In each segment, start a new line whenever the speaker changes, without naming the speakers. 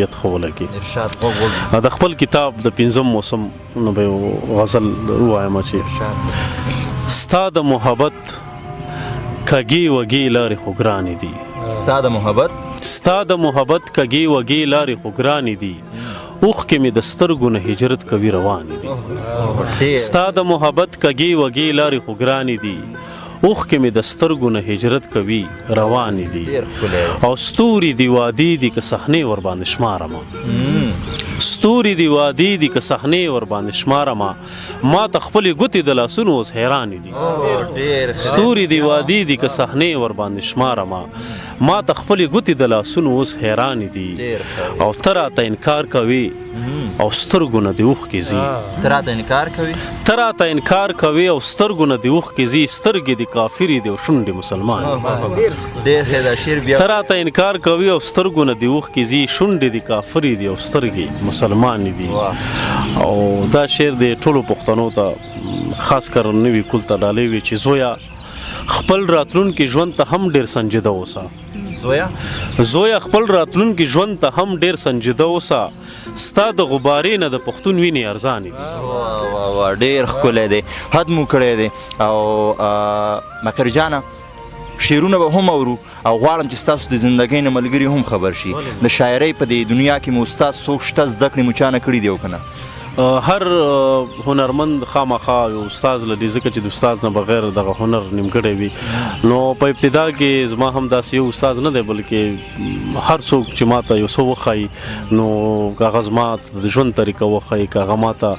یت ښه ولګي.
ارشاد غوږ غوږ.
د خپل کتاب د پنځم موسم نو به یو غزل ووایم چې
ارشاد.
ستا د محبت کږې وږې لارې خو ګرانې دي.
ستا د محبت،
ستا د محبت کږې وږې لارې خو ګرانې دي، اوښکې مې د سترګو نه هجرت کوي روانې دي.
ډېر.
ستا د محبت کږې وږې لارې خو ګرانې دي، اوښکې مې د سترګو نه هجرت کوي روانې دي.
ډېر ښکلی.
او ستوري دي وادي دي که صحنې ور باندې شمارم، ستوري دي وادي دي که صحنې ور باندې شمارم، ما ته خپلې ګوتې د لاسونو اوس حیرانې دي.
ډېر ښه.
ستوري دي وادي دي که صحنې ور باندې شمارم، ما ته خپلې ګوتې د لاسونو اوس حیرانې دي.
ډېر ښه.
او ته راته انکار کوي او سترګو نه دې اوښکې ځي.
ته راته انکار کوي،
ته راته انکار کوي او سترګو نه دې اوښکې ځي، سترګې دې کافرې دي او شونډې مسلمانې.
ډېر ښه دا شعر بیا.
ته راته انکار کوي او سترګو نه دې اوښکې ځي، شونډې دې کافرې دي او سترګې مسلمانې دي. او دا شعر دې ټولو پښتنو ته، خاص کر نوي کول ته ډالۍ وي چې زویا خپل راتلونکي ژوند ته هم ډېر سنجیده اوسه.
زویا،
زویا خپل راتلونکي ژوند ته هم ډېر سنجیده اوسه، ستا د غبارې نه د پښتون وینې ارزانې دي.
واه واه واه، ډېر ښکلی دی، حد مو کړی دی. او مقر جانه، شعرونه به هم اورو او غواړم چې ستاسو د زندګۍ نه ملګري هم خبر شي. د شاعرۍ په دې دنیا کې مو استاد څوک شته؟ زده کړې مو چا نه کړي دي او که نه؟
هر هنرمند خامخا یو استاد لري، ځکه چې د استاد نه بغیر دغه هنر نیمګړی وي. نو په ابتدا کې زما هم داسې یو استاد نه دی، بلکې هر څوک چې ما ته یو څه وښایي، نو که هغه زما د ژوند طریقه وښایي، که هغه ما ته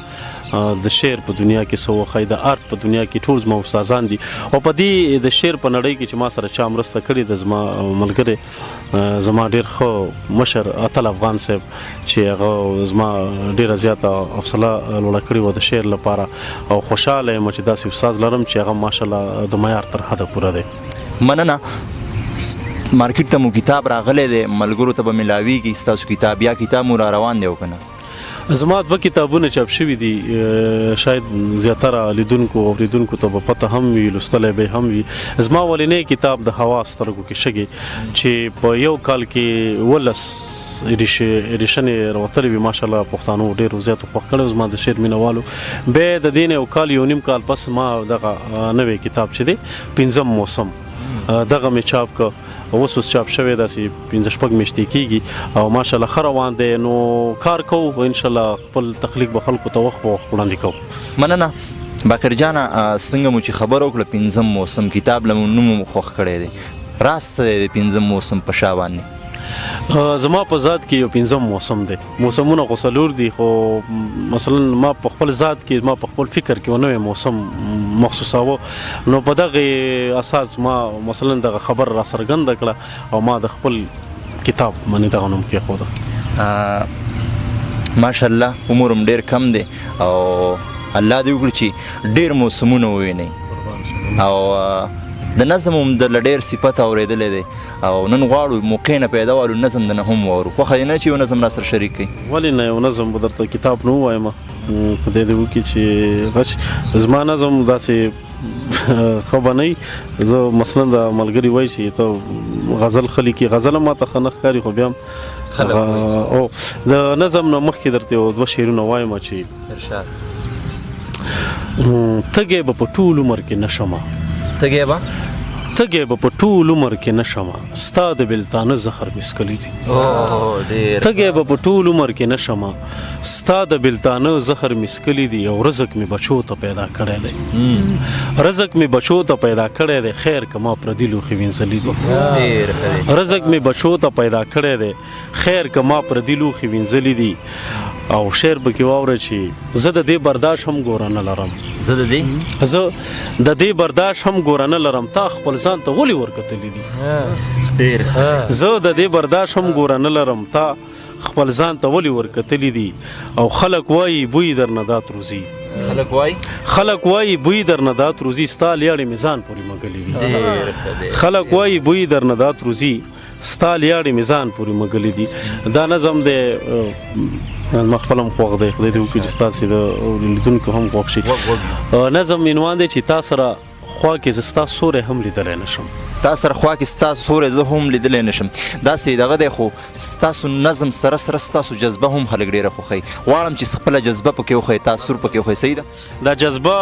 د شعر په دنیا کې څه وښایي، د آرټ په دنیا کې، ټول زما استادان دي. او په دې د شعر په نړۍ کې چې ما سره چا مرسته کړې ده، زما ملګری، زما ډېر ښه مشر اتل افغان صاحب، چې هغه زما ډېره زیاته حوصله لوړه کړې وه د شعر لپاره. او خوشحاله یم چې داسې استاد لرم چې هغه ماشاءالله د معیار تر حده پوره دی.
مننه. مارکیټ ته مو کتاب راغلی دی، ملګرو ته به ملاویږي ستاسو کتاب یا کتاب مو را روان دی او که نه؟
زما دوه کتابونه چاپ شوي دي، شاید زیاتره لیدونکو او اورېدونکو ته به پته هم وي، لوستلی به هم وي. زما اولنی کتاب د هوا سترګو کې شګې، چې په یو کال کې 17 ایډیشنې راوتلې وي، ماشاءالله پښتنو ډېرو زیاتو خوښ کړی و، زما د شعر مینهوالو. بیا د دې نه یو کال یو نیم کال پس ما دغه نوی کتاب چې دی پنځم موسم، دغه مې چاپ کړ. اوس اوس چاپ شوی، داسې پنځه شپږ میاشتې کېږي او ماشاءالله ښه روان دی. نو کار کوو، انشاءالله خپل تخلیق به خلکو ته وخت په وخت وړاندې کوو.
مننه باقر جانه. څنګه مو چې خبر وکړه، پنځم موسم کتاب له نوم مو خوښ کړی دی، راز څه دی د پنځم موسم په شا باندې؟
زما په ذات کې یو پنځم موسم دی. موسمونه خو څلور دي، خو مثلا ما په خپل ذات کې، ما په خپل فکر کې یو نوی موسم مخصوصاوه. نو په دغه اساس ما مثلا دغه خبر را څرګنده کړه او ما د خپل کتاب باندې دغه نوم کېښوده.
ماشاءالله عمر هم ډېر کم دی او الله دې وکړي چې ډېر موسمونه ووینئ. او د نظم هم د ډېر صفت اورېدلی دی او نن غواړو موقع نه پیدا والو نظم د نه هم واورو. خوښه دې نه چې یو نظم را سره شریک کړئ؟
ولې نه، یو نظم به درته کتاب نه ووایم. خدای دې وکړي چې غچ زما نظم داسې ښه به نه وي. زه مثلا د ملګري وایي چې ته غزل ښه لیکې، غزل هم ماته ښه نه ښکاري، خو بیا هم
خلک وایي.
او د نظم نه مخکې درته یو دوه شعرونه وایم چې
ارشاد.
تږی به په ټول عمر کې نه شمه.
تږی به؟
تږی به په ټول عمر کې نه شمه، ستا د بېلتانه زهر مې څکلي دي.
ډېر.
تږی به په ټول عمر کې نه شمه، ستا د بېلتانه زهر مې څکلي دي، او رزق مې بچو ته پیدا کړی دی. رزق مې بچو ته پیدا کړی دی، خیر که ما پردي لوښي وینځلي دي.
ډېر ښه دی.
رزق مې بچو ته پیدا کړی دی، خیر که ما پردي لوښي وینځلي دي. او شعر پکې واوره چې زه د دې برداشت هم ګوره نه لرم.
زه د دې؟
زه د دې برداشت هم ګوره نه لرم، تا خپل ځان ته ولې ورکتلي دي؟
ډېر ښه.
زه د دې برداشت هم ګوره نه لرم، تا خپل ځان ته ولې ورکتلي دي؟ او خلک وایي بوی درنه دا تروزي.
خلک وایي؟
خلک وایي بوی درنه دا تروزي، ستا لیاړې مې ځان پورې مګلې دي.
ډېر ښه دی.
خلک وایي بوی درنه دا تروزي، ستا لیاړې مې ځان پورې مګلې دي. دا نظم دی، ما خپل هم خوښ دی، خدای دې وکړي چې ستاسې د لیدونکو هم خوښ شي.
غوږ غوږ.
نظم عنوان دی چې تا سره خوا کې زه ستا سوری هم لیدلی نه شم.
تا سره خوا کې ستا سوری زه هم لیدلی نه شم. داسې دغه دی، خو ستاسو نظم سره سره ستاسو جذبه هم خلک ډېره خوښوي. غواړم چې خپله جذبه پکې وښیې، تاثر پکې وښیې. صحیح ده؟
دا جذبه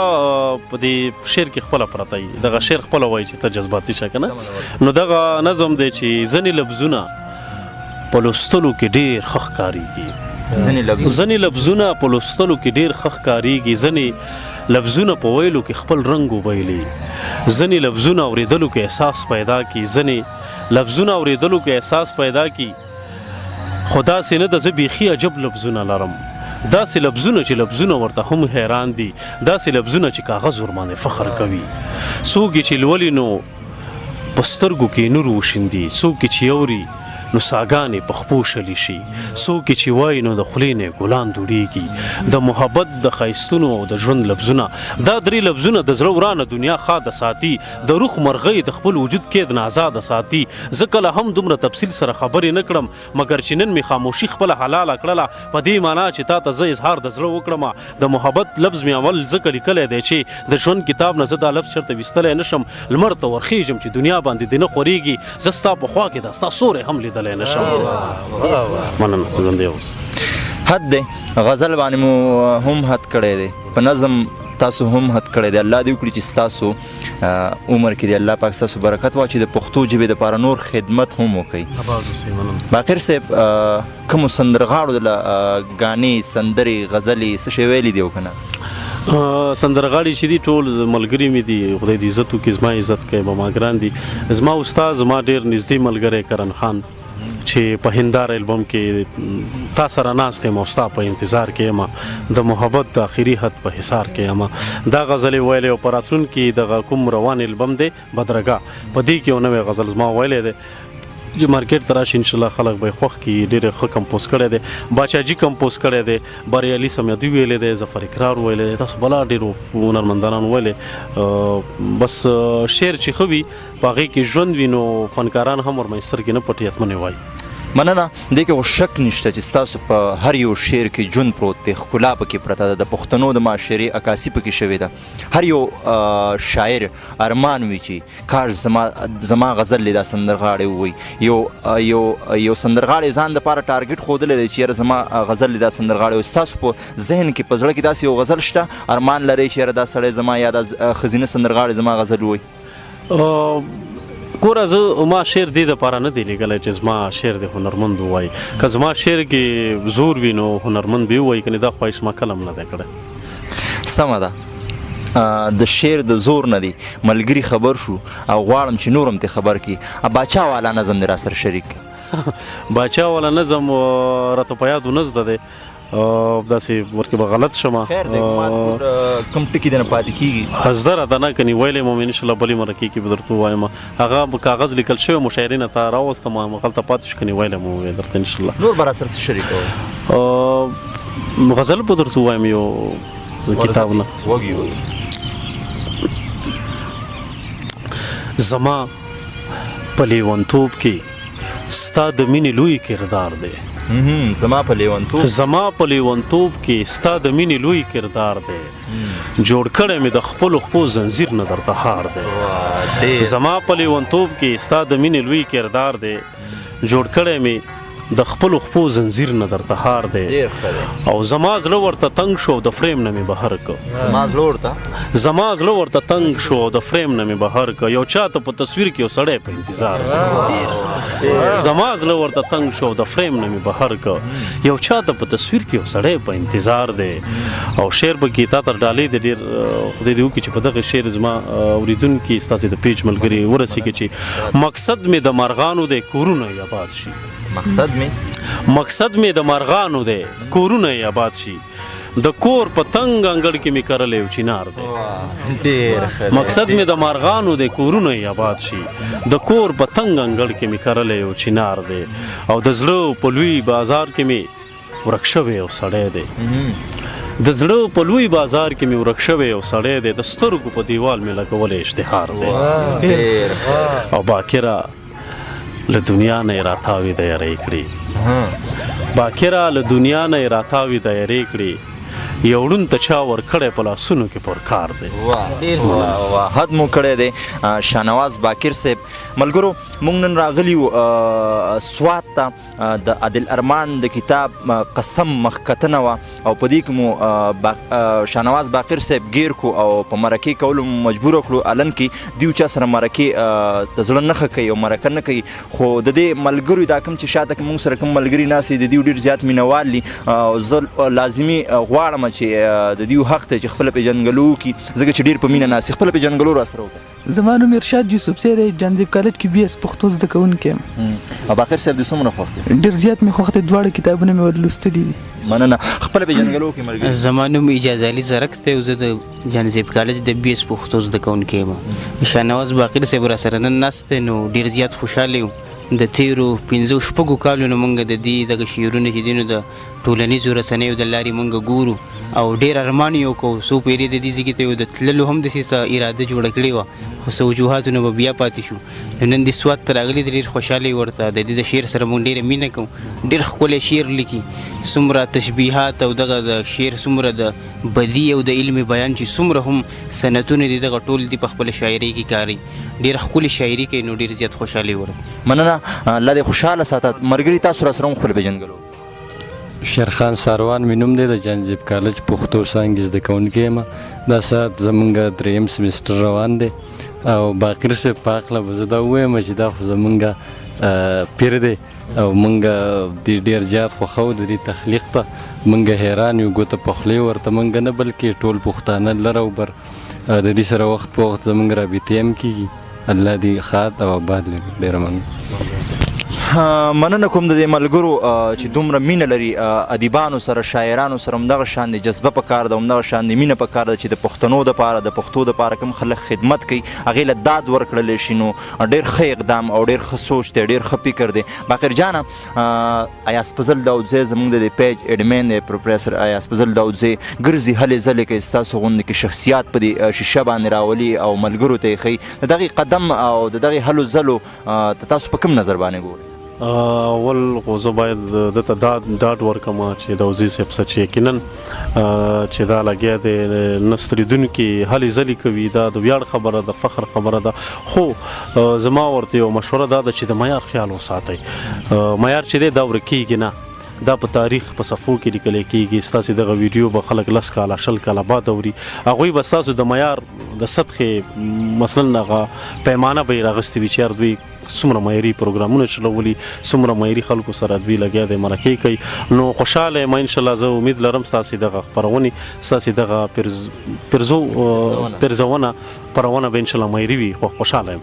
په دې شعر کې خپله پرته وي، دغه شعر خپله وایي چې ته جذباتي شه که نه. نو دغه نظم دی چې ځینې لفظونه په لوستلو کې ډېر ښه ښکارېږي. ځینې لفظونه په لوستلو کې ډېر ښه ښکارېږي، ځینې لفظونه په ویلو کې خپل رنګ وبایلي، ځینې لفظونه اورېدلو کې احساس پیدا کړي، ځینې لفظونه اورېدلو کې احساس پیدا کړي. خو داسې نه ده، زه بیخي عجب لفظونه لرم، داسې لفظونه چې لفظونه ورته هم حیران دي، داسې لفظونه چې کاغذ ورباندې فخر کوي. څوک یې چې لولي نو په سترګو کې نور وشیندي، څوک یې چې اوري نو ساګانې په خپو شلې شي، څوک یې چې وایي نو د خولې نه ګلان دوړېږي. د محبت د ښایستونو او د ژوند لفظونه، دا درې لفظونه د زړه ورانه دنیا ښاده ساتي، د روح مرغۍ د خپل وجود قید نه ازاده ساتي. زه کله هم دومره تفصیل سره خبرې نه کړم، مګر چې نن مې خاموشي خپله حلاله کړله، په دې معنا چې تا ته زه اظهار د زړه وکړم. د محبت لفظ مې اول ځکه لیکلی دی چې د ژوند کتاب نه زه دا لفظ چېرته ویستلی نه شم، لمر ته ورخېژم چې دنیا باندې دې نه خورېږي، زه ستا په خوا کې دا ستا سوری هم لیدلی نه شم. مننه، ژوندی اوسې.
حد دی، غزل باندې مو هم حد کړی دی، په نظم تاسو هم حد کړی دی. الله دې وکړي چې ستاسو عمر کې دې الله پاک ستاسو برکت واچوي، د پښتو ژبې دپاره نور خدمت هم وکړي. باقر صاحب، کومو سندرغاړو دله ګانې، سندرې، غزلې څه شی ویلي دي او که نه؟
سندرغاړي چې دي ټول ملګري مې دي، خدای دې عزت وکړي، زما عزت کوي، به ما ګران دي. زما استاد، زما ډېر نږدې ملګری کرن خان چې په هندار البوم کې تا سره ناست یم او ستا په انتظار کې یم، د محبت د اخري حد په حصار کې یم، دا غزل یې ویلی. او په راتلونکي دغه کوم روان البوم دی بدرګه، په دې کې یو نوی غزل زما ویلی دی چې مارکیټ ته راشي انشاءالله خلک به یې خوښ کړي. ډېر ښه کمپوز کړی دی، باچاجي کمپوز کړی دی، بریالي سمیادي ویلی دی، ظفر اقرار ویلی دی، تاسو بلا ډېرو هنرمندانو ویلی. بس شعر چې ښه وي په هغې کې ژوند وي، نو فنکاران هم ورباندې سترګې نه پټوي، حتماً یې وایي.
مننه. دې کې خو شک نشته چې ستاسو په هر یو شعر کې ژوند پروت دی، ښکلا پکې پرته ده، د پښتنو د معاشرې عکاسي پکې شوې ده. هر یو شاعر ارمان وي چې کاش زما غزل دې دا سندرغاړی ووایي. یو یو یو سندرغاړی ځان دپاره ټارګټ ښودلی دی چې یاره زما غزل دې دا سندرغاړی ووایي. ستاسو په ذهن کې په زړه کې داسې یو غزل شته، ارمان لرئ چې یاره دا سړی زما یا دا ښځینه سندرغاړی زما غزل ووایي؟
ګوره، زه ما شعر دې دپاره نه دی لیکلی چې زما شعر د هنرمند ووایي. که زما شعر کې زور وي نو هنرمند به ووایي، کنې دا خواهش ما کله هم نه دی کړی.
سمه ده، د شعر د زور نه دی ملګري خبر شو او غواړم چې نور هم ترې خبر کړي. باچا والا نظم دې را سره شریک کړي.
باچا والا نظم راته په یاد ونه زده دی، داسې ورکې به غلط شم.
خیر دی، ما کوم ټکي دې نه پاتې کېږي.
زده راته نه کني ویلی مو مې، انشاءالله بلې مرکې کې به درته ووایم. هغه په کاغذ لیکل شوی مشاعرې نه تا راوستم، هغلته پاتې شو، کني ویلی مو وې درته انشاءالله.
نور به را سره څه شریکوې؟
غزل به درته ووایم یو کتاب نه.
وږي وږي.
زما په لیونتوب کې ستا د مینې لوی کردار دی.
زما په لیونتوب.
زما په لیونتوب کې ستا د مینې لوی کردار دی. جوړ کړی مې د خپلو خپو زنځیر نه درته هار دی. زما په لیونتوب کې ستا د مینې لوی کردار دی. جوړ کړی مې د خپلو خپو زنځیر نه درته هار دی.
ډېر ښه دی.
او زما زړه ورته تنګ شو او د فریم نه مې بهر کړ.
زما زړه ورته؟
زما زړه ورته تنګ شو او د فریم نه مې بهر کړ. یو چا ته په تصویر کې یو سړی په انتظار دی. زما زړه ورته تنګ شو او د فریم نه مې بهر کړ. یو چا ته په تصویر کې یو سړی په انتظار دی. او شعر به کې تا تر ډالۍ دی ډېر، خدای دې وکړي چې په دغه شعر زما اورېدونکي ستاسې د پیج ملګري ورسېږي چې مقصد مې د مرغانو دی کورونه یې آباد شي.
مقصد مې؟
مقصد مې د مرغانو دی کورونه یې آباد شي. د کور په تنګ انګړ کې مې کرلی یو چنار دی.
ډېر ښه دی.
مقصد مې د مرغانو دی کورونه یې آباد شي. د کور په تنګ انګړ کې مې کرلی یو چنار دی. او د زړه په لوی بازار کې مې ورک شوی یو سړی دی. د زړه په لوی بازار کې مې ورک شوی یو سړی دی. د سترګو په دیوال مې لګولی اشتهار دی.
ډېر ښه.
او باکره له دنیا نه یې راتاوې دیارۍ کړې. باکره له دنیا نه یې راتاوې دیارۍ کړې. یو ړوند ته چا ورکړی په لاسونو کې پر کار دی.
واه واه واه، حد مو کړی دی شاهنواز باقر صاحب. ملګرو موږ نن راغلي یو سوات ته، د عادل ارمان د کتاب قسم مخکتنه وه او په دې کې مو شاهنواز باقر صاحب ګیر کړو او په مرکې کولو مو مجبور کړو. الن کې دیو چا سره مرکې د زړه نه ښه کوي او مرکه نه کوي، خو د دې ملګرو دا کوم چې شاته موږ سره کوم ملګري ناست دي د دیو ډېر زیات مینهوال دي. زه لازمي غواړم چې د دیو حق دی چې خپله پېژندګلو وکړي، ځکه چې ډېر په مینه ناست دي. خپله پېژندګلو را سره وکړه.
زما نوم ارشاد یوسفزی دی، جانزیب کالج کې بي اس پښتو زده کوونکی یم.
او باقر صاحب دې څومره خوښ دی؟
ډېر زیات مې خوښ دی، دواړه کتابونه مې ورلوستلي دي.
مننه. خپله پېژندګلو وکړئ ملګري.
زما نوم اجاز علي زرک دی او زه د جانزیب کالج د بي اس پښتو زده کوونکی یم. شاهنواز باقر صاحب را سره نن ناست دی، نو ډېر زیات خوشحاله یو. د تېرو 5-6 کالو نه موږ د دې دغه شعرونه چې دي نو د ټولنیزو رسنیو د لارې موږ ګورو او ډېر ارمان یې وکړو. څو پېرې د دې ځای ته یو د تللو هم داسې څه اراده جوړه کړې وه، خو څه وجوهاتو نه به بیا پاتې شو. نو نن دې سوات ته راغلي دي، ډېر خوشحاله یو ورته. د دې د شعر سره موږ ډېره مینه کوو، ډېر ښکلی شعر لیکي، څومره تشبیهات او دغه د شعر څومره د بدیع او د علم بیان چې څومره هم صنعتونه دي دغه ټول دي په خپله شاعرۍ کې کاري. ډېره ښکلې شاعري کوي، نو ډېر زیات خوشحاله یو ورته.
مننه، الله دې خوشحاله ساته. ملګري تاسو را سره هم خپله پېژندګلو.
شیرخان ساروان مې نوم دی، د جانزیب کالج پښتو څانګې زده کوونکی یم. دا ساعت زمونږ دریم سمسټر روان دی او باقر صاحب په هکله به زه دا ووایم چې دا خو زمونږ پیر دی او مونږ دې ډېر زیات خوښوو، د دې تخلیق ته مونږ حیران یو، ګوته په خولې ورته مونږ نه بلکې ټول پښتانه لر او بر د دې سره وخت په وخت زمونږ رابطې هم کېږي. الله دې ښاد او آباد لري. ډېره مننه.
مننه کوم د دې ملګرو چې دومره مینه لري ادیبانو سره، شاعرانو سره. همدغه شان دی جذبه په کار ده، همدغه شان دی مینه په کار ده چې د پښتنو دپاره، د پښتو دپاره کوم خلک خدمت کوي هغې له داد ورکړلی شي. نو ډېر ښه اقدام او ډېر ښه سوچ دی، ډېر ښه فکر دی. باقر جانه، ایاز فضل داودزی زموږ د دې پیج اډمین دی، پروفیسر ایاز فضل داودزی ګرځي هلې ځلې کوي، ستاسو غوندې کې شخصیات په دې شیشه باندې راولي او ملګرو ته یې ښیي. د دغې قدم او د دغې هلو ځلو ته تاسو په کوم نظر باندې ګورئ؟
اول خو زه باید ده ته ډاډ ورکړم چې داودزي صاحب څه چې یقیناً چې دا لګیا دی نه ستړېدونکي هلې ځلې کوي، دا د ویاړ خبره ده، فخر خبره ده. خو زما ورته یو مشوره دا ده چې د معیار خیال وساتئ. معیار چې دی دا ورکېږي نه، دا په تاریخ په صفحو کې لیکل کېږي. ستاسې دغه ویډیو به خلک 10 کاله 20 کاله بعد اوري، هغوی به ستاسو د معیار د سطحې مثلاً هغه پیمانه به یې راغستې وي چې یار دوی څومره معیاري پروګرامونه چلولي، څومره معیاري خلکو سره دوی لګیا دی مرکې کوي. نو خوشحاله یم، انشاءالله زه امید لرم ستاسې دغه خپرونې، ستاسې دغه پیرزونه خپرونه به انشاءالله معیاري وي. خو خوشحاله یم.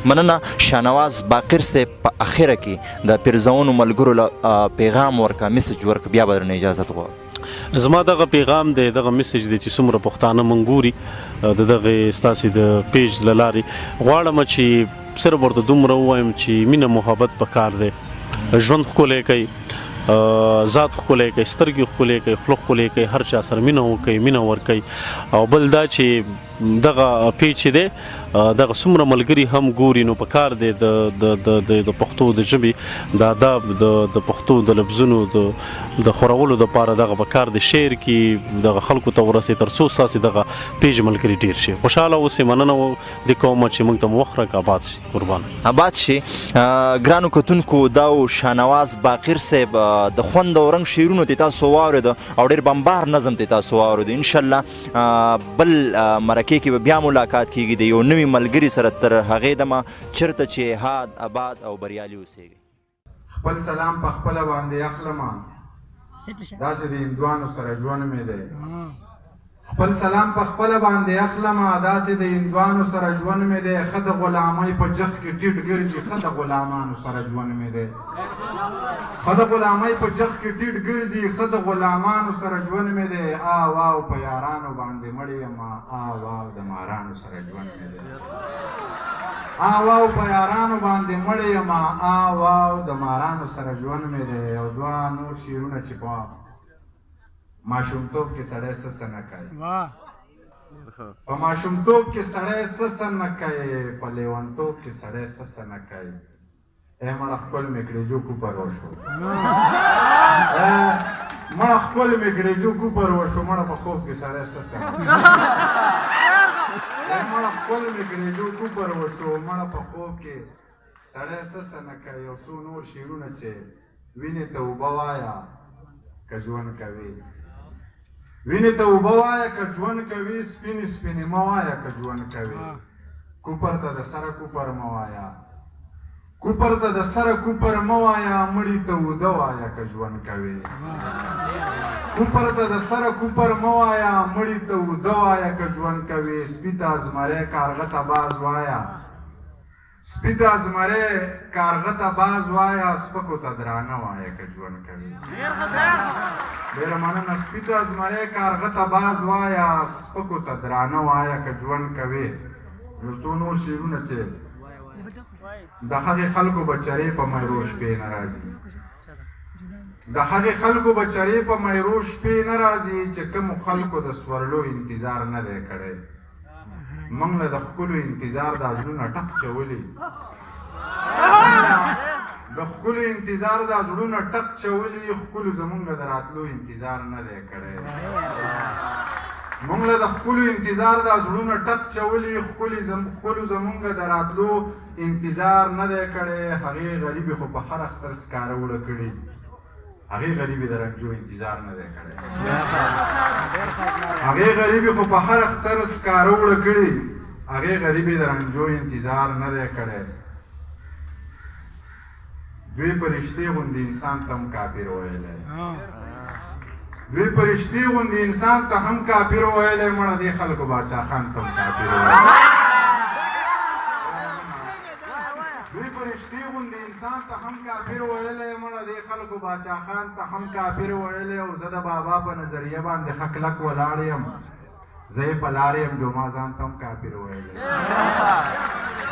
مننه شاهنواز باقر صاحب. په اخره کې د پیرزونو ملګرو له پیغام ورکړه، message ورکړه، بیا به درنه اجازت غواړم.
زما دغه پیغام دی، دغه message دی چې څومره پښتانه مونږ ګوري د دغې ستاسې د پیج له لارې، غواړم چې صرف ورته دومره ووایم چې مینه محبت په کار دی، ژوند ښکلی کوي، ذات ښکلی کوي، سترګې ښکلی کوي، خوله ښکلی کوي، هر چا سره مینه وکوي، مینه ورکوي. او بل دا چې دغه پیج چې دی دغه څومره ملګري هم ګوري، نو په کار دی د پښتو د ژبې د ادب، د پښتو د لفظونو د خورولو دپاره دغه په کار دی شعر کې دغه خلکو ته ورسي، تر څو ستاسې دغه پیج ملګري ډېر شي. خوشحاله اوسئ، مننه دې کوم چې موږ ته مو وخت راکړه. آباد شي، قربان.
آباد شي. ګرانو کتونکو، دا و شاهنواز باقر صاحب د خوند او رنګ شعرونو ته تاسو واورېده او ډېر بمبار نظم ته تاسو واورېده. انشاءالله بل مرکې کې به بیا ملاقات کیږي د یو نوي ملګري سره. تر هغې دمه چېرته چې هاد آباد او بریالي اوسېږئ.
خپل سلام په خپله باندې اخلمه، داسې د هندوانو سره ژوند مې دی. خپل سلام په خپله باندې اخلمه، داسې د هندوانو سره ژوند مې دی. ښه د غلامۍ په جخ کې ټیټ ګرځي، ښه د غلامانو سره ژوند مې دی. ښه د غلامۍ په جخ کې ټیټ ګرځي، ښه د غلامانو سره ژوند مې دی. آو آو په یارانو باندې مړ یم، آو آو د مارانو سره ژوند مې دی. آو آو په یارانو باندې مړ یم، آو آو د مارانو سره ژوند مې دی. او دوه نور شعرونه چې په ماشومتوب کې سړی څه څه نه کوي. په ماشومتوب کې سړی څه څه نه کوي، په لیونتوب کې سړی څه څه نه کوي. ای مړه ښکل مې کړې، جو کوپر وشو. مړه ښکل مې کړې جو کوپر وشو، مړه په خوب کې سړی څه سره. مړه ښکل مې کړې جو کوپر وشو، مړه په خوب کې سړی څه څه نه کوي. یو څو نور شعرونه چې وینې ته اوبه وایه که ژوند کوي، وینې ته اوبه وایه که ژوند کوي، سپینې سپینې مه وایه که ژوند کوي. کوپر ته د سره کوپر مه وایه، کوپر ته د سره کوپر مه وایه، مړي ته اوده وایه که ژوند کوي. کوپر ته د سره کوپر مه وایه، مړي ته اوده وایه که ژوند کوي. سپي ته زمری کارغه ته باز وایه، سپي ته زمری کارغه ته باز وایه، سپکو ته درانه وایه که ژوند کوي. ډېره مننه. سپي ته زمری کارغه ته باز وایه، سپکو ته درانه وایه که ژوند کوي. یو څو نور شعرونه چې د هغې خلکو به چرې په میرو شپې نه راځي، د هغې خلکو به چرې په میرو شپې نه راځي، چې کومو خلکو د سورلو انتظار نه دی کړی. موږ له د ښکلو انتظار دا زړونه ټک چولي، د ښکلو انتظار دا زړونه ټک چولي، ښکلو زمونږ د راتلو انتظار نه دی کړی. موږ له د ښکلو انتظار دا زړونه ټک چولي، ښکلو زمونږ د راتلو انتظار نه دی کړی. هغې غریبې خو په هر اختر سکاره وړه کړي، هغې غریبې د رنجو انتظار نه دی کړی. هغې غریبې خو په هر اختر سکاره وړه کړي، هغې غریبې د رنجو انتظار نه دی کړی. دوی پرشتې غوندې انسان ته هم کافر ویلی، دوی پرشتې غوندې انسان ته هم کافر ویلی، مړه دې خلکو باچا خان ته هم کافر ویلی. دوی پرشتې غوندې انسان ته هم کافر ویلی، مړه دې خلکو باچا خان ته هم کافر ویلی. او زه د بابا په نظریه باندې ښه کلک ولاړ یم، زه یې په لارې یم، جو ما ځان ته هم کافر ویلی.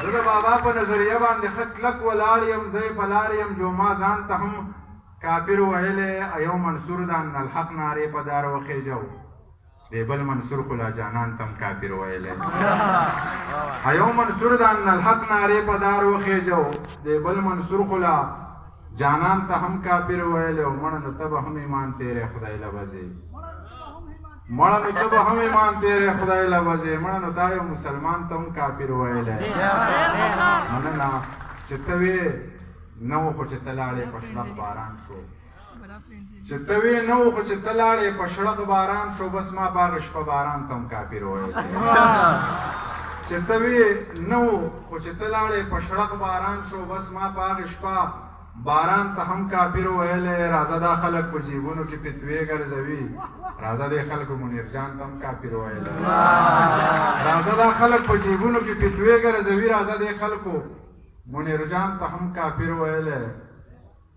زه د بابا په نظریه باندې ښه کلک ولاړ یم، زه یې په لارې یم، جو ما ځان ته هم کافر ویلی. یو منصور د ان الحق نارې په دار وخېژو، دی بل منصور خو لا جانان ته هم کافر ویلی. یو منصور د ان الحق نارې په دار وخېژو، دی بل منصور خو لا جانان ته هم کافر ویلی. او مړه نو ته به هم ایمان تېرې خدای له به ځې، مړه نو ته به هم ایمان تېرې خدای له به ځې، مړه نو تا یو مسلمان ته هم کافر ویلی. مننه چې ته وې نه و، خو چې ته لاړې په شړق باران شو، چې ته وې نه و، خو چې ته لاړې په شړق باران شو، بس ما په هغه شپه باران ته هم کافر ویلی. چې ته وې نه و، خو چې ته لاړې په شړق باران شو، بس ما په هغې شپه باران ته هم کافر ویلی. راځه دا خلک په جیبونو کې فتوې ګرځوي، راځه دې خلکو منیر جان ته هم کافر ویلی. راځه دا خلک په جیبونو کې فتوې ګرځوي، راځه دې خلکو منیر جان ته هم کافر ویلی.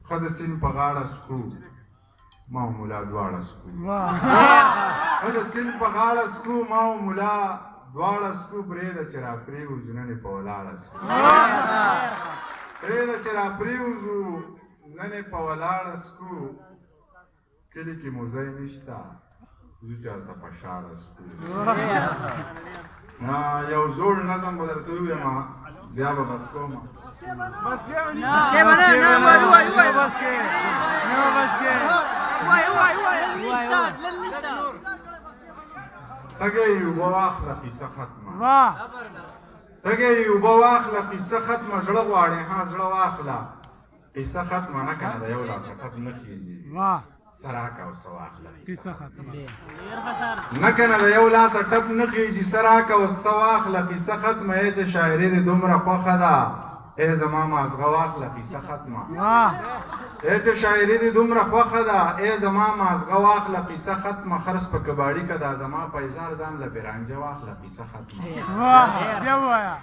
ښه د سیند په غاړه سکو، ما او ملا دواړه سکو، ښه د سیند په غاړه سکو، ما او ملا دواړه سکو، پرېږده چې را پرېوځو نن یې په ولاړه سکو، پرېږده چې را پرېوځو نن یې په ولاړه سکو، کلي کې مو ځای نشته ځو چېرته په شاړه سکو. یو زوړ نظم به درته ووایم، بیا به بس کوم. تږی یې اوبه واخله قیصه ختمه، تږی یې اوبه واخله قیصه ختمه، زړه غواړې ها زړه واخله قیصه ختمه، نه که نه د یو لاسه ټپ نه خېژي، څه راکه او څه واخله قیصه ختمه، نه که نه د یو لاسه ټپ نه خېژي، څه راکه او څه واخله قیصه ختمه. ای چې شاعري دې دومره خوښه ده، ای زما مازغه واخله قیصه ختمه، ای چې شاعري دې دومره خوښه ده، ای زما مازغه واخله قیصه ختمه. خرڅ په کباړي که دا زما پیزار ځان له پیرانجه واخله قیصه ختمه،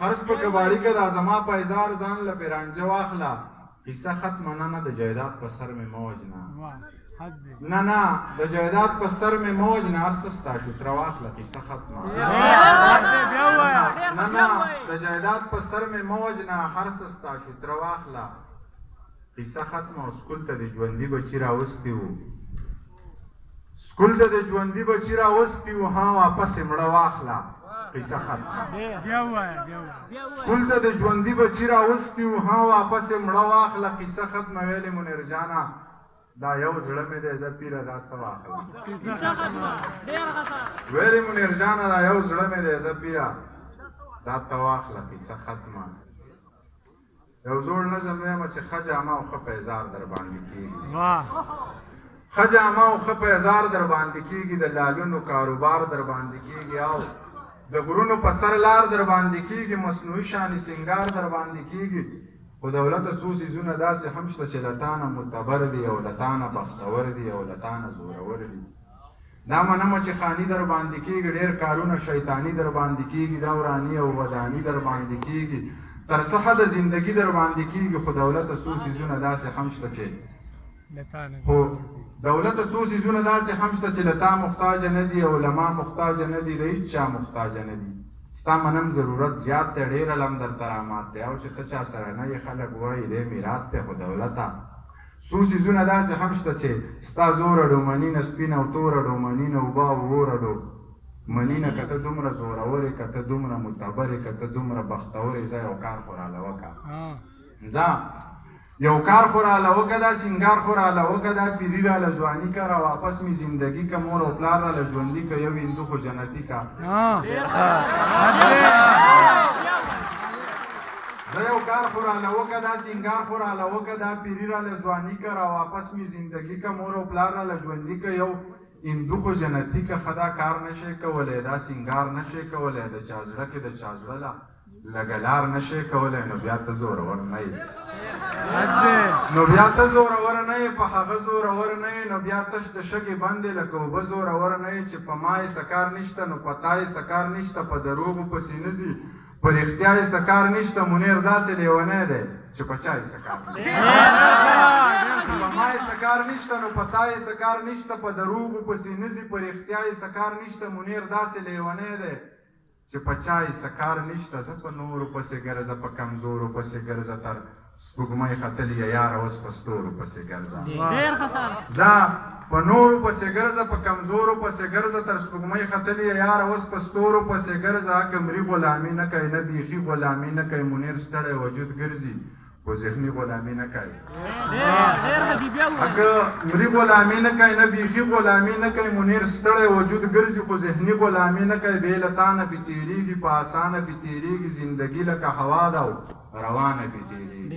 خرڅ په کباړي که دا زما پیزار ځان له پیرانجه واخله قیصه ختمه. نه نه د جایداد په سر مې مه وژنه، نه نه د جایداد په سر مې مه وژنه، هر څه ستا شو تره واخله قیصه ختمه، نه نه د جایداد په سر مې مه وژنه، هر څه ستا شو تره واخله قیصه ختمه. او سکول ته د ژوندي بچي راوستي وو، سکول ته د ژوندي بچي راوستي وو، ها واپس یې مړه واخله قیصه ختمه. سکول ته د ژوندي بچي راوستي وو، ها واپس یې مړه واخله قیصه ختمه. ویلې منیر جانه دا یو زړه مې دی زه پیره دا ته واخله. ویلې منیر جانه دا یو زړه مې دی زه پیره دا ته واخله، قیصه ختمه. یو زوړ نظم وایم چې ښه جامه او ښه پیزار در باندې کېږي، ښه جامه او ښه پیزار در باندې کېږي، د لالونو کاروبار در باندې کېږي، او د غرونو په سر لار در باندې کېږي، مصنوعي شانې سینګار در باندې کېږي. خو دولته څو څیزونه داسې هم شته چې له تا نه معتبر دي او له تا نه بختور دي او له تا نه زورور دي. دا منمه چې خاني در باندې کېږي، ډېر کارونه شیطاني در باندې کېږي، دا وراني او وداني در باندې کېږي، تر څه حده زندګي در باندې کېږي. خو دولته څو څیزونه داسې هم شته چې خو دولته څو څیزونه داسې هم شته چې له تا محتاجه نه دي او له ما محتاجه نه دي، د هیچا محتاجه نه دي. ستا منم ضرورت زیات دی، ډېر علم درته رامات دی، او چې ته چا سره نه یې خلک وایي دی میرات دی. خو دولته څو څیزونه داسې هم شته چې ستا زور اډو مني نه، سپینه او تور اډو مني نه، اوبه او اور اډو مني نه. که ته دومره زورورې، که ته دومره معتبرې، که ته دومره بختورې، ځه یو کار خو راله وکړه، ځه یو کار خو راله وکړه، دا سینګار خو راله وکړه، دا پیري راله ځواني که، را واپس مې زندګي که، مور او پلار راله ژوندي که، یو هندو خو جنتي که. زه یو کار خو راله وکړه، دا سینګار خو راله وکړه، دا پیري راله ځواني که، را واپس مې زندګي که، مور او پلار راله ژوندي که، یو هندو خو جنتي که. ښه دا کار نه شي کولی، دا سینګار نه شي کولی، د چا زړه کې د چا زړه له لږه لار نه شي کولی، نو بیا ته زورور نه یې، نو بیا ته زورور نه یې، په هغه زورور نه یې، نو بیا تش د شګې بندې لکه اوبه زورور نه یې. چې په ما یې څه کار نشته نو په تا یې څه کار نشته، په دروغو پسې نه ځي، په رښتیا یې څه کار نشته. منیر داسې لیونی دی چې په چا یې څه کار نشته، چې په ما یې څه کار نشته نو په تا یې څه کار نشته، په دروغو پسې نه ځي، په رښتیا یې څه کار نشته. منیر داسې لیونی دی چې په چا یې څه کار نشته. زه په نورو پسې ګرځه، په کمزورو پسې ګرځه، تر سپوږمۍ ختلې یاره اوس په ستورو پسې ګرځه. ځه په نورو پسې ګرځه، په کمزورو پسې ګرځه، تر سپوږمۍ ختلې یاره اوس په ستورو پسې ګرځه. که مري غلامي نه کوي، نه بیخي غلامي نه کوي، منیر ستړی وجود ګرځي خو ذهني غلامي نه کوي. که مري غلامي نه کوي، نه بیخي غلامي نه کوي، منیر ستړی وجود ګرځي خو ذهني غلامي نه کوي. بې له تا نه پې تېرېږي، په اسانه پې تېرېږي، زندګي لکه هوا ده او روانه پې تېرېږي.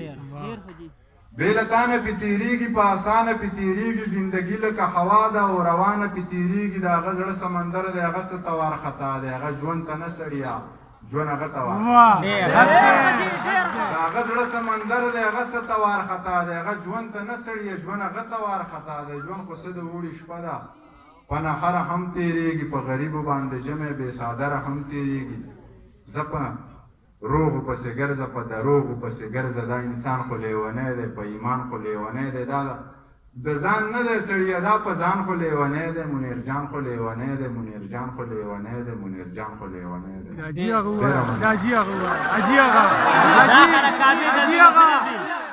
بې له تا نه پې تېرېږي، په اسانه پې تېرېږي، زندګي لکه هوا ده او روانه پې تېرېږي. د هغه زړه سمندر دی، هغه څه ته وارخطا دی، هغه ژوند ته نه سړیه، ژوند هغه ته وارخطا دی. د هغه زړه سمندر دی، هغه څه ته وارخطا دی، هغه ژوند ته نه سړیه، ژوند هغه ته وارخطا دی. ژوند خو څه د اوړي شپه ده، په نخره هم تېرېږي، په غریبو باندې ژمی بې څادره هم تېرېږي. زه په روغو پسې ګرځه، په دروغو پسې ګرځه، دا انسان خو لیونی دی، په ایمان خو لیونی دی، دا د ځان نه دی سړیه، دا په ځان خو لیونی دی. منیر جان خو لیونی دی، منیر جان خو لیونی دی، منیر جان خو لیونی دی.
حاجي هغه ووایه، حاجي هغه، حاجي هغه،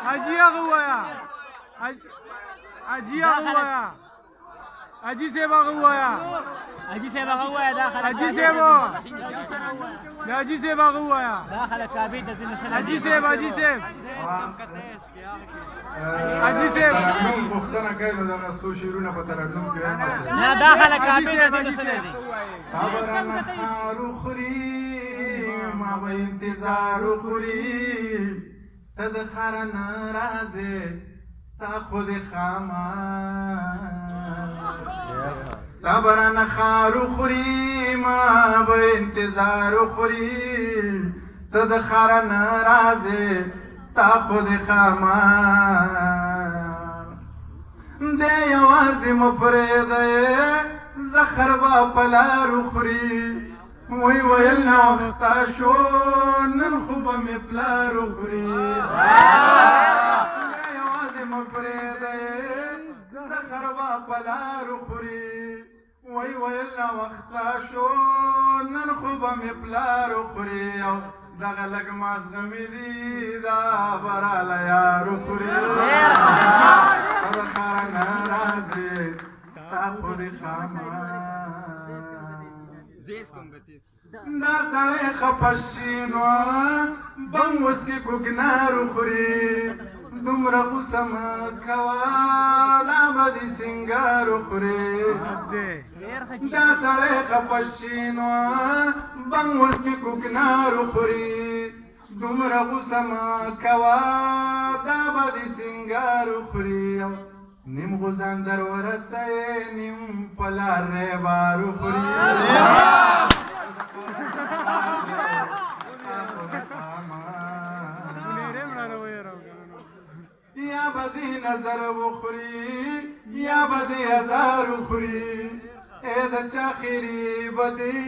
حاجي هغه ووایه، حاجي هغه ووایه، حاجي صاحب هغه ووایه،
حاجي صاحب هغه ووایه، دا خلک
حاجي صاحب، حاجي صاحب هغه ووایه،
دا خلک کعبې ته ځي.
حاجي صاحب، حاجي صاحب، حاجي صاحب
ترنم پوښتنه کوي، نو دغه څو شعرونه په ترنم کې وایم.
نه دا خلک کعبې ته ځي.
خبره نه خار خوري، ما به انتظار خوري، ته د ښاره نه راځې، تا خو دې خامار. تا به رانه خار وخوري، ما به انتظار وخوري، ته د ښاره نه راځې، تا خو دې خامار. دی یوازې مه پرېږدی، زخر به په لار وخوري، وی ویل ناوخته شو، نن خو به مې پلار وخوري. دی یوازې مه پرېږدی، زخر به په لار وخوري، وی ویل ناوخته شو، نن خو به مې پلار وخوري، او دغه لږ مازغمي دي، دا به راله یار وخوري. ته د ښاره نه راځې، تا خو دې خامار. دا سړی خفه شي نو بم وسکي کوکنار وخوري، دومره غوسه مه کوه دا به دې سینګار وخوري. دا سړی خفه شي نو بنګ وسکي کوکنار وخوري. دومره غوسه مه کوه دا به دې سینګار وخوري. نیم غوزان در ورسوې نیم په لار ریبار وخوري. یا به دې نظر وخوري یا به دې ازار وخوري. ای د چا خیرې به دې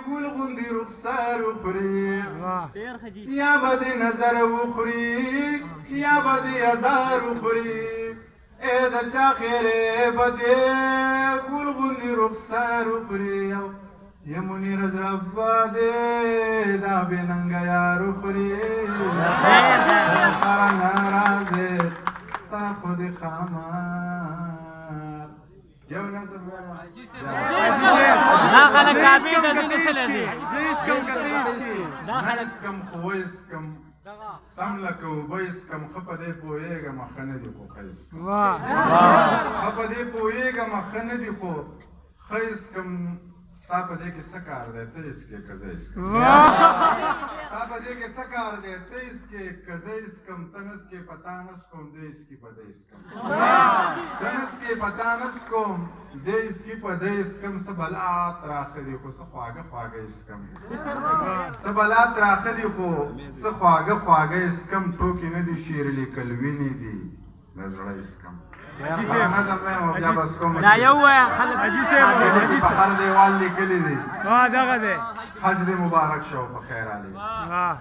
ګل غوندې رخسار وخوري. یا به دې نظر وخوري یا به دې ازار وخوري. ای د چا خیرې به دې ګل غوندې رخسار وخوري. یا منیر زړه به دې دا بې ننګه یار وخوري. خره نه راځې تا خو دې ښامار. یو نظم
دا خلک کعبې ته ځي نو څه لري؟
نه څکم خو ویې سم لکه اوبه یې څکم. ښه په دې پوهېږم ښه نه دي خو ښه یې څکم. ښه په دې پوهېږم ښه نه دي خو ښه یې څکم. ستا په دې کې څه کار دی ته یې څکې که زه یې څکم؟ ستا په دې کې څه کار دی ته یې څکې که زه یې څکم؟ ته نه څکې په تا نه څکوم دی یې څکي په دی یې څکم. ته نه څکې په تا نه څکوم دی یې څکي په دی یې څکم. څه بلا تراخه دي خو څه خواږه خواږه یې څکم. څه بلا تراخه دي خو څه خواږه خواږه یې څکم. ټوکې نه دي شعر لیکل وینې دي د زړه یې څکم. نظم وایم او بیا بس کوم.
دا یو ووایه خلک
په هر دیوال لیکلي دي.
دغه دی.
حج دې مبارک شه او په خیر علي.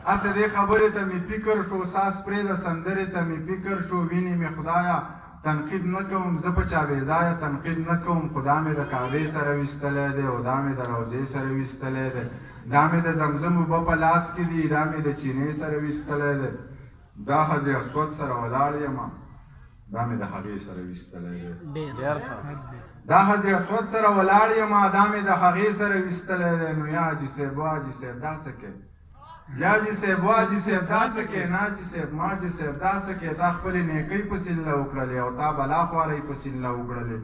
هسې دې خبرې ته مې فکر شو، ساز پرېږده سندرې ته مې فکر شو. وینې مې خدایه تنقید نه کوم، زه په چا بې ځایه تنقید نه کوم. خدا مې د کعبې سره ویستلی دی او دا مې د روضې سره ویستلی دی. دا مې د زمزم اوبه په لاس کې دي، دا مې د چینې سره ویستلی دی. دا حضرت اسود سره ولاړ یم، دا مې د هغې سره ویستلی دی. دا حضرت اسود سره ولاړ یم، دا مې د هغې سره ویستلی دی. نو یا حاجي صاحب حاجي صاحب دا څه کوې؟ یا حاجي صاحب حاجي صاحب دا څه کوې؟ نه حاجي صاحب ما حاجي صاحب دا څه کوې؟ تا خپلې نیکۍ په سیله وکړلې او تا بلا خوارۍ په سیله وکړلې.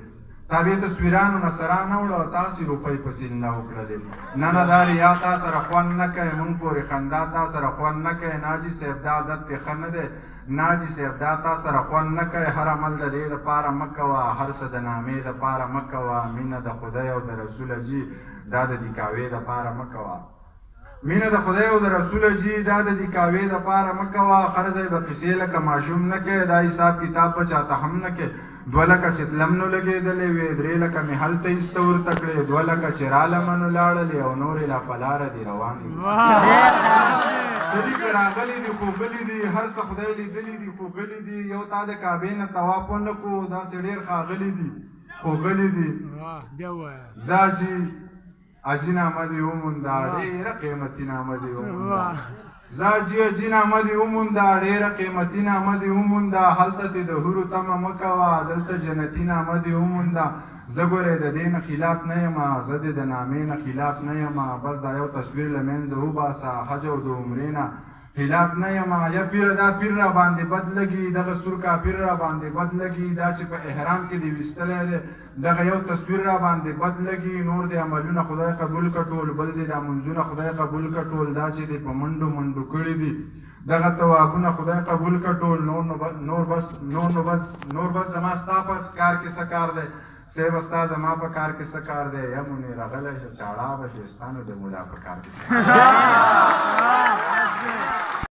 تا بې تصویرانو نه سره نه وړه او تاسې روپۍ په سینه وکړلې. نه نه دا ریا تا سره خوند نه کوي، مونږ پورې خندا تا سره خوند نه کوي. ناجي صاحب دا عادت دې ښه نه دی، ناجي صاحب دا تا سره خوند نه کوي. هر عمل د دې دپاره مه کوه، هر څه د نامې دپاره مه کوه. مینه د خدای او د رسول جي دا د دیکاوې دپاره مه کوه. مینه د خدای او د رسول جي دا د دیکاوې دپاره مه کوه. هر ځای به قصې لکه ماشوم نه کوې، دا حساب کتاب به چاته هم نه کوې. 2 لکه چې تلم نو لګېدلې وې، 3 لکه مې هلته ایسته ورته کړې، 2 لکه چې رالمه نو لاړلې او نورې لا په لاره دي روانې دي. تلي که راغلي دي خو غلي دي، هر څه خدای لیدلي دي خو غلي دي. یو تا د کعبې نه طواف ونه کړو، داسې ډېر ښاغلي دي خو غلي دي. ځه چې حاجي نامه دې ومونده، ډېره قیمتي نامه دې ومونده. ځه حاجي حاجي نامه دې ومونده، ډېره قیمتي نامه دې ومونده. هلته دې د حورو تمه مه کوه، دلته جنتي نامه دې ومونده. زه ګورې د دې نه خلاف نه یم، زه دې د نامې نه خلاف نه یم. بس دا یو تصویر له منځه وباسه، حج او د عمرې نه خلاف نه یم. یا پیره دا پیر را باندې بد لګي، دغه سور کاپیر را باندې بد لګي. دا چې په احرام کې دې ویستلی دی دغه یو تصویر را باندې بد لګي. نور دې عملونه خدای قبول کړه ټول، بل دې دا منځونه خدای قبول کړه ټول. دا چې دې په منډو منډو کړي دي دغه توابونه خدای قبول کړه ټول. نور بس زما ستا په کار کې څه کار دی صاحب، ستا زما په کار کې څه کار دی؟ یا مونې راغلی شه چاړه به شې، ستا نو د ملا په کار کې څه کار دی؟